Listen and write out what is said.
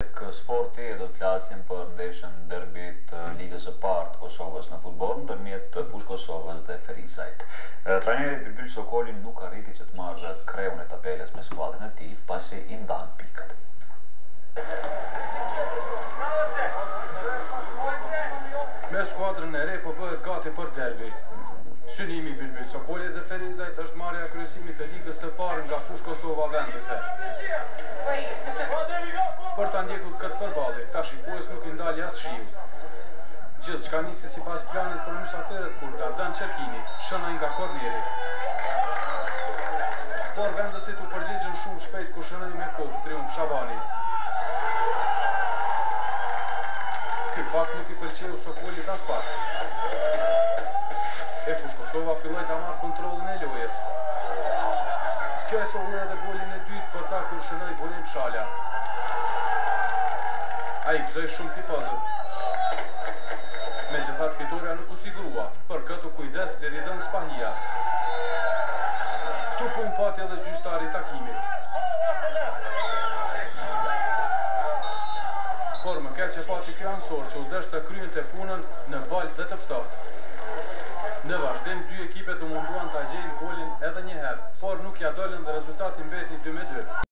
Tek sporti do të flasim për ndeshjen derbi të Ligës së Parë të Kosovës në futboll ndërmjet Fushë Kosovës dhe Ferizajt. Trajneri Bylbyl Sokoli nuk arriti që të marrë kreun e tabelës me skuadrën e tij pasi i ndanë pikët. Me skuadrën e re po bëhet gati për derbi. Synimi i Bylbyl Sokolit dhe Ferizajt është marrja e kryesimit të Ligës së Parë nga Fushë Kosova vendëse. Për ta ndjekur këtë përballje, këta shikues nuk i ndali as shiu. Gjithçka nisi sipas planit për mysafirët kur Dardan Çerkini shënoi nga korneri. Por vendësit u përgjigjën shumë shpejt kur shënoi me kokë Triumf Shabani. Ky fakt nuk i pëlqeu Sokolit aspak. E Fushë Kosova filloi ta marrë kontrollin e lojës. Kjo e solli edhe golin e dytë për ta kur shënoi Burim Shala. Ai gëzoi shumë tifozët. Megjithatë fitorja nuk u sigurua, për këtë u kujdes Liridon Spahia. Këtu punë pati edhe gjyqtari i takimit. Por më keq e pati ky anësor që u desh të kryente punën në baltë dhe të ftohtë. Në vazhdim, dy ekipet u munduan ta gjejnë golin edhe një herë, por nuk ia dolën dhe rezultati mbeti 2 me 2.